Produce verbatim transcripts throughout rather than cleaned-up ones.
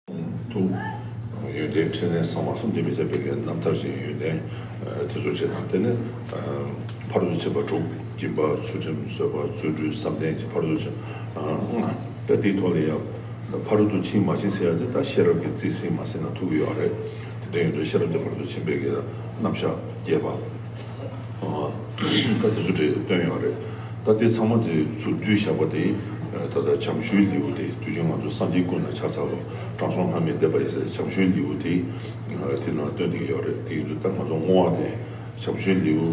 ཐུགས། ཡོན་ཏན་ཕྲིན་ལས་གསང་བ་བསམ་གྱིས་མི་ཁྱབ་པའི་རྣམ་ཐར་ཅན་ཡོན་ཏན་དེ་ཚོ་བྱས་དང་། དེ་ནས་ཕ་རོལ་ཏུ་ཕྱིན་པ་དྲུག་སྦྱིན་པ་ཚུལ་ཁྲིམས་བཟོད་པ་བརྩོན་འགྲུས་བསམ་གཏན་གྱི་ཕ་རོལ་ཏུ་ཕྱིན་ལྔ། ད་དེའི་ཐོག་ལ་ཡང་ཕ་རོལ་ཏུ་ཕྱིན་མ་ཕྱིན་ཟེར་ཡ་དེ་ད་ཤེས་རབ་ཀྱིས་རྩིས་ཟིན་མ་ཟིན་ན་ཐུག་གི་ཡོད་རེད། དེ་འདྲ་ཡིན་དུས་ཤེས་རབ་ཀྱིས་ཕ་རོལ་ཏུ་ཕྱིན་པའི་གི་རྣམ་གཞག་རྒྱས་པ། ད་དེ་ཚོ་འདྲ་སྟོན་ཡོད་རེད། ད་དེ་ཚང་མ་དེ་ཚུར་བསྡུས་བཞག་པ་དེ། ད་ལྟ་བྱམས་ཞུའི་ལེའུ་དེ་དུས་རྒྱུན་ང་ཚོ་སངས་རྒྱས་ཀུན་ལ་ཕྱག་འཚལ་ལོ། དྲང་སྲོང་ལྷ་མིའི་བསྟན་པ་ཡི་ཟེར་བྱམས་ཞུའི་ལེའུ་དེ་དེ་ནང་སྟོན་བསྡད་ཡོད་རེད། དེ་ཡིན་དུས་ད་ང་ཚོ་བསྔོ་བ་དེ་བྱམས་ཞུའི་ལེའུ་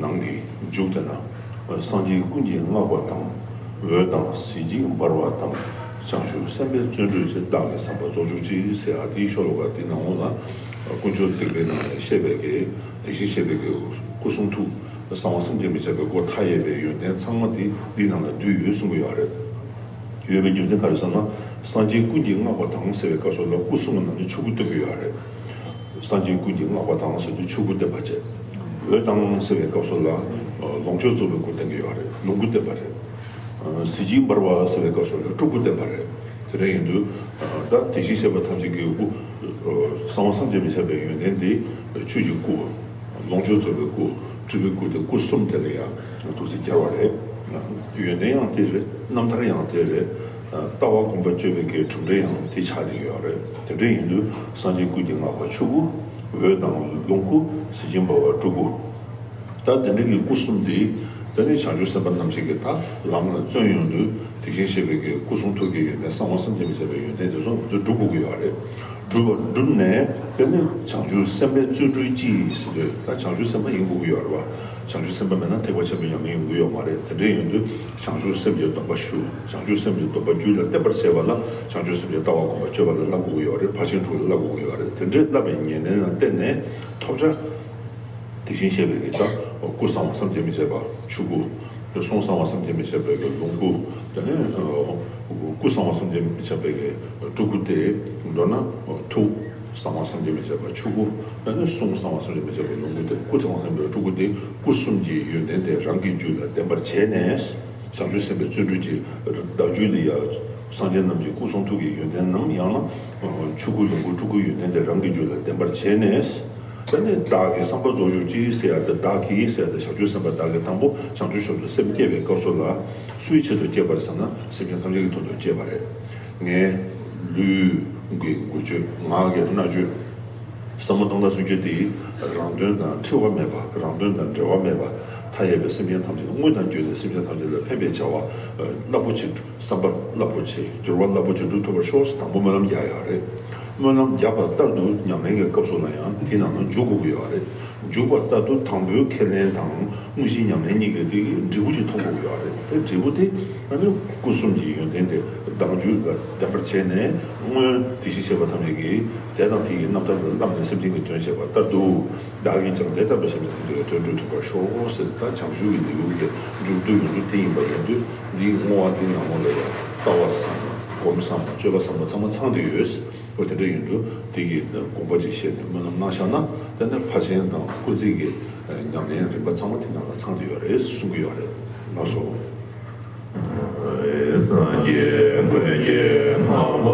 ནང་གི་མཇུག་དེ་ན། སངས་རྒྱས་ཀུན་གྱིས་བསྔགས་པ་དང་། འོད་དང་གཟི་བརྗིད་འབར་བ་དང་། བྱང་ཆུབ་སེམས་དཔའི་བརྩོན་འགྲུས་ཆེ། བདག་གི་བསམ་པ་རྫོགས་གྱུར་ཅིག་ཟེར་ཡ་དེའི་ཤོ་ལོ་ཀ་དེའི་ནང་ལོགས་ལ། དཀོན་མཆོག་བརྩེགས་པའི་ནང་ནས་བཤད་པའི་གི་དེ་བཞིན་གཤེགས་པའི་གི་སྐུ་གསུང་ཐུགས་གསང་བ་བསམ་གྱིས་མི་ཁྱབ་པའི་སྒོ་མཐའ་ཡས་པའི་ཡོན་ཏན་ཚང་མ་དེ་འདིའི་ནང་ལ་འདུས་ཡོད་གསུང་གི་ཡོད་རེད། ཡོད་པའི་རྒྱུ་མཚན་ག་རེ་ཟེར་ན། སངས་རྒྱས་ཀུན་གྱིས་བསྔགས་པ་དང་ཟེར་བའི་སྐབས་སུ་ལ་སྐུ་གསུམ་གྱི་ནང་ནས་ཆོས་སྐུ་སྟོན་གྱི་ཡོད་རེད། སངས་རྒྱས་ཀུན་གྱིས་བསྔགས་པ་དང་ཟེར་དུས་ཆོས་སྐུ་བསྟན་པ་བྱས། འོད་དང་ཟེར་བའི་སྐབས་སུ་ལ་ལོངས་སྤྱོད་རྫོགས་པའི་སྐུ་བསྟན་གྱི་ཡོད་རེད། ལོངས་སྐུ་བསྟན་པ་རེད། གཟི་བརྗིད་འབར་བ་ཟེར་བའི་སྐབས་སུ་ལ་སྤྲུལ་སྐུ་བསྟན་པ་རེད། དེ་འདྲ་ཡིན་དུས་ད་དེ་བཞིན་གཤེགས་པ་ཐམས་ཅད་ཀྱི་སྐུ། གསང་བ་བསམ་གྱིས་མི་ཁྱབ་པའི་ཡོན་ཏན་དེ་ཆོས་ཀྱི་སྐུ། ལོངས་སྤྱོད་རྫོགས་པའི་སྐུ། སྤྲུལ་པའི་སྐུ་དེ་སྐུ་གསུམ་དེ་ལ་ཡང་ཐུགས་སྲས་སྦྱར་བ་རེད། ཡོན་ཏན་ཡང་དེ་རེད། རྣམ་ཐར་ཡང་དེ་རེད། ལྟ་བ་སྒོམ་པ་སྤྱོད་པའི་གི་གྲུབ་འབྲས་ཡང་དེ་ཆགས་བསྡད་ཡོད་རེད། དེ་འདྲ་ཡིན་དུས་སངས་རྒྱས་ཀུན་གྱིས་བསྔགས་པ་ཆོས་སྐུ། འོད་དང་ལོངས་སྐུ། གཟི་བརྗིད་འབར་བ་སྤྲུལ་སྐུ། ད་དེ་འདྲ་གི་སྐུ་གསུམ་དེ། ད་ནི་བྱང་ཆུབ་སེམས་དཔའ་རྣམས་ཀྱིས་གི་ད་ལམ་ལ་བརྩོན་ཡོང་དུས་དེ་བཞིན་གཤེགས་པའི་གི་སྐུ་གསུང་ཐུགས་ཀྱི་ཡོན་ཏན་གསང་བ་བསམ་གྱིས་མི་ཁྱབ་པའི་ཡོན་ཏན་དེ་ཚོ་ང་ཚོས་སྒྲུབ་དགོས་ཀྱི་ཡོད་རེད། སྒྲུབ་པ་བསྒྲུབས་ནས་དེ་ནི་བྱང་ཆུབ་སེམས་དཔའི་བརྩོན་འགྲུས་ཀྱིས་ཟེར་དུས་ད་བྱང་ཆུབ་སེམས་དཔའ་ཡིན་དགོས་ཀྱི་ཡོད་རེད་བ། བྱང་ཆུབ་སེམས་དཔའ་མེད་ན་ཐེག་པ་ཆེན་པོའི་ཉམས་ལེན་ཡོང་གི་ཡོད་མ་རེད། དེ་འདྲ་ཡིན་དུས་བྱང་ཆུབ་སེམས་ཀྱི་སྡོམ་པ་ཞུ། བྱང་ཆུབ་སེམས་ཀྱི་སྡོམ་པ་རྒྱུད་ལ་བརྟན་པར་བྱེད་པ་ལ་བྱང་ཆུབ་སེམས་ཀྱི་ལྟ་བ་སྒོམ་པ་སྤྱོད་པ་ལ་བསླབ་དགོས་ཀྱི་ཡོད་རེད། ཕར་ཕྱིན་དྲུག་ལ་བསླབ་དགོས་ཀྱི་ཡོད་རེད། དེ་འདྲའི་བསླབ་པའི་ཉམས་ལེན་ལ་བརྟེན་ནས་ཐོབ་བྱ། དེ་བཞིན་གཤེགས་པའི་གི་ད་སྐུ་གསང་བ་བསམ་གྱིས་མི་ཁྱབ་པ་ཆོས་སྐུ། གསུང་གསང་བ་བསམ་གྱིས་མི་ཁྱབ་པའི་གི་ལོངས་སྐུ། དེ་ནས་སྐུ་གསང་བ་བསམ་གྱིས་མི་ཁྱབ་པའི་གི་སྤྲུལ་སྐུ་སྟེ། མདོར་ན་ཐུགས་གསང་བ་བསམ་གྱིས་མི་ཁྱབ་པ་ཆོས་སྐུ། དེ་ནས་གསུང་གསང་བ་བསམ་གྱིས་མི་ཁྱབ་པའི་ལོངས་སྐུ་སྟེ། སྐུ་གསང་བ་བསམ་གྱིས་མི་ཁྱབ་པའི་སྤྲུལ་སྐུ་སྟེ། སྐུ་གསུམ་གྱི་ཡོན་ཏན་དེ་རང་གི་རྒྱུད་ལ་ལྡན་པར་བྱས་ནས། བྱང་ཆུབ་སེམས་དཔའི་བརྩོན་འགྲུས་ཀྱིས་བདག་རྒྱུད་ལ་ཡང་སངས་རྒྱས་རྣམས་ཀྱི་སྐུ་གསུང་ཐུགས་ཀྱི་ཡོན་ཏན་ནམ་ཡང་ན་ཆོས་སྐུ་ལོངས་སྐུ་སྤྲུལ་སྐུའི་ཡོན་ཏན་དེ་རང་གི་རྒྱུད་ལ་ལྡན་པར་བྱས་ནས། དེ་ནས་བདག་གི་བསམ་པ་རྫོགས་གྱུར་ཅིག་ཟེར་ཡ་དེ། བདག་གིས་ཟེར་ཡ་དེ་བྱང་ཆུབ་སེམས་དཔའ་བདག་གིས་དང་པོ་བྱང་ཆུབ་མཆོག་ཏུ་སེམས་བསྐྱེད་པའི་སྐབས་སུ་ལ་སུའི་ཆེད་དུ་བསྐྱེད་པ་རེད་ཟེར་ན། སེམས་ཅན་ཐམས་ཅད་ཀྱི་དོན་དུ་བསྐྱེད་པ་རེད། ངའི་ལུས་ཀྱི་འགུལ་སྤྱོད། ངག་གི་སྨྲ་བརྗོད། བསམ་བློ་གཏོང་སྟངས་ཚུན་ཆད་དེ་རང་དོན་དང་འཁྲིལ་བ་མེད་པ། རང་དོན་དང་འབྲེལ་བ་མེད་པ། མཐའ་ཡས་པའི་སེམས་ཅན་ཐམས་ཅད་དངོས་དང་བརྒྱུད་ནས་སེམས་ཅན་ཐམས་ཅད་ལ་ཕན་པའི་བྱ་བ་རླབས་པོ་ཆེ། བསམ་པ་རླབས་པོ་ཆེ། འགྱུར་བ་རླབས་པོ་ཆེ་འགྲུབ་ཐུབ་པར་ཤོག་ཟེར་དང་པོ་སྨོན་ལམ་རྒྱག་ཡ་རེད། སྨོན་ལམ་རྒྱག་པ་ལྟར་དུ་ཉམས་ལེན་གྱི་སྐབས་སུ་ལ་ཡང་དེའི་ནང་ན་འཇུག་དགོས་ཀྱི་ཡོད་རེད། འཇུག་པ་ལྟར་དུ་དང་པོའི་ཁས་ལེན་དང་དངོས་གཞིའི་ཉམས་ལེན་གཉིས་ཀྱི་དེ་འབྲས་བུ་ཅིག་ཐོབ་དགོས་ཀྱི་ཡོད་རེད། དེ་འབྲས་བུ་དེ་ཨ་ནི་སྐུ་གསུམ་གྱི་ཡོན་ཏན་དེ་བདག་རྒྱུད་ལ་ལྡན་པར་བྱས་ནས། སྔོན་དེ་བཞིན་གཤེགས་པ་ཐམས་ཅད་ཀྱིས་དེ་དང་དེ་ཡི་རྣམ་ཐར་ལ་བསླབས་ནས་སེམས་ཅན་གྱི་དོན་བྱས་པ་ལྟར་དུ། བདག་གིས་ཀྱང་དེ་ལྟ་བུའི་སེམས་ཅན་ཐམས་ཅད་ཀྱི་དོན་སྒྲུབ་ཐུབ་པར་ཤོག་ཟེར། ད་བྱང་ཆུབ་ཀྱི་ལེའུ་གི་མཇུག་བསྡུ་ཡོང་དུས་དེ་ཡིན་པ་ཡིན་དུས། འདིའི་བསྔོ་བ་འདིའི་ནང་ལོགས་ལ་ཡང་ལྟ་བ་བསམ་པ། སྒོམ་བསམ་པ། སྤྱོད་པ་བསམ་པ་ཚང་མ་ཚང་བསྡད་ཡོད། འོ་དེ་འདྲ་ཡིན་དུས་དེ་གི་དགོངས་པ་ཅིག་བཞེས་ནས་སྨོན་ལམ་གནང་བཞག་ན། དེ་ནས་ཕར་ཕྱིན་དང་སྐུལ་ཚིག་གི་ཉམས་ལེན་རིམ་པ་ཚང་མ་དེ་ནང་ལ་ཚང་བསྡད་ཡོད་རེད་གསུང་གི་ཡོད་རེད། ལགས་སོ། སངས་རྒྱས་ཀུན་གྱིས་བསྔགས་པ།